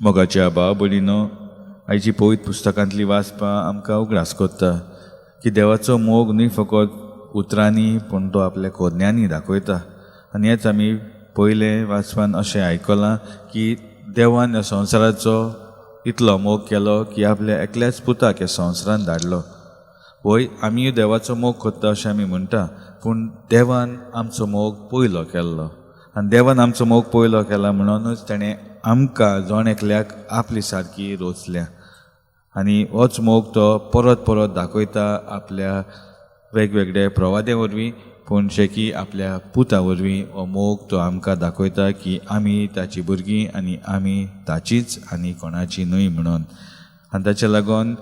मोगाच्या भाव भयणीनो, आयची पवित्र पुस्तकांतली वाचपां आमकां उगडास करता की देवाचो मोग न्हय फकत उतरांनी पूण तो आपल्या कोरण्यांनी दाखयता. आनी हेच आमी पयलें वाचपान अशें आयकलां की देवान ह्या संवसाराचो इतलो मोग केलो की आपल्या एकल्याच पुताक ह्या संवसारान धाडलो. वय, आमीय देवाचो मोग करता अशें आमी म्हणटा, पूण देवान आमचो मोग पयलो केल्लो आनी देवान आमचो मोग पयलो केला म्हणूनच ताणें आमकां जण एकल्याक आपली सारकी रोचल्या. आनी होच मोग तो परत परत दाखयता आपल्या वेगवेगळे प्रवादे वरवीं, पूण शेकी आपल्या पुता वरवीं हो मोग तो आमकां दाखयता की आमी ताची भुरगीं आनी आमी ताचीच आनी कोणाची न्हय म्हणून. आनी ताच्या लागून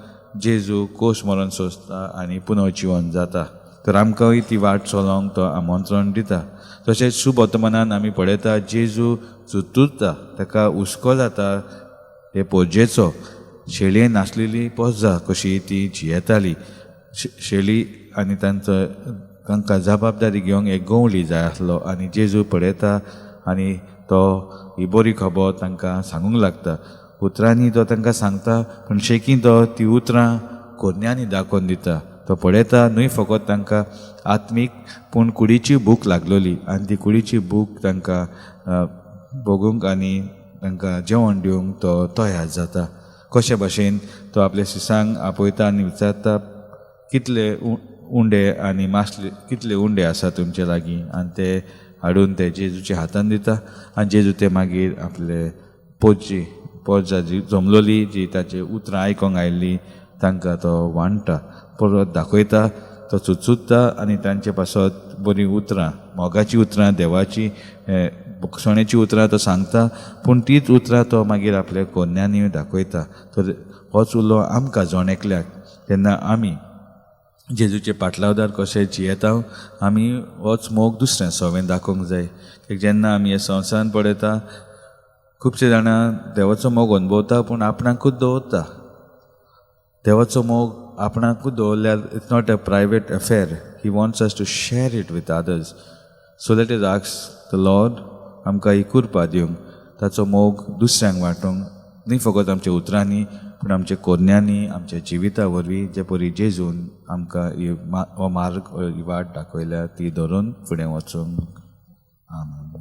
जेजू कोश मरण सोंसता आनी पुनर्जिवन जाता, तर आमकांय ती वाट चलोवंक तो आमंत्रण दिता. तशेंच शुभ वर्तमानान आमी पळयता, जेजू चुरचुरता, ताका हुस्को जाता हे पोरजेचो. शेळये नासलेली पोरजा कशी ती जियेताली शेळी आनी तांचो तांकां जबाबदारी घेवंक एक गवळी जाय आसलो. आनी जेजू पळयता आनी तो ही बरी खबर तांकां सांगूंक लागता. उतरांनी तो तांकां सांगता, पूण शेकी तो ती उतरां कोरन्यांनी दाखोवन दिता. तो पळयता, न्हय फकत तांकां आत्मीक पूण कुडीची भूक लागलोली आनी ती कुडीची भूक तांकां भोगूंक आनी तांकां जेवण दिवंक तो तयार जाता. कशे भाशेन तो आपल्या शिसांक आपयता आनी विचारता, कितले उंडे आनी मासले, कितले उंडे आसा तुमचे लागीं? आनी ते हाडून ते जेजूच्या हातान दिता आनी जेजू ते मागीर आपले पोरजी पोरजा जी जमलोली, जी ताची उतरां आयकोंक आयिल्ली, तांकां तो वांट्टा. परत दाखयता, तो चुचुत्ता आनी तांचे पासत बरीं उतरां, मोगाचीं उतरां, देवाची भोगसणेचीं उतरां तो सांगता, पूण तीच उतरां तो मागीर आपल्या कोन्यांनी दाखयता. तर होच उलो आमकां जण एकल्याक, तेन्ना आमी जेजूचे पाटलावदार कशे जियेता, आमी होच मोग दुसऱ्या सवें दाखोवंक जाय. कित्याक जेन्ना आमी हे संवसारान पळयता, खुबशे जाणां देवाचो मोग अनुभवता पूण आपणाकूच दवरता. देवाचो मोग आपणाकूच दवरल्यार it's not a private affair. He wants us to share it with others. So let us ask the Lord आमकां ही कृपा दिवंक, ताचो मोग दुसऱ्यांक वांटूंक, न्हय फकत आमच्या उतरांनी पूण आमच्या कोरन्यांनी, आमच्या जिविता वरवीं, जे परी जेजून आमकां ही हो मार्ग, ही वाट दाखयल्या, ती धरून फुडें वचूंक. आमेन.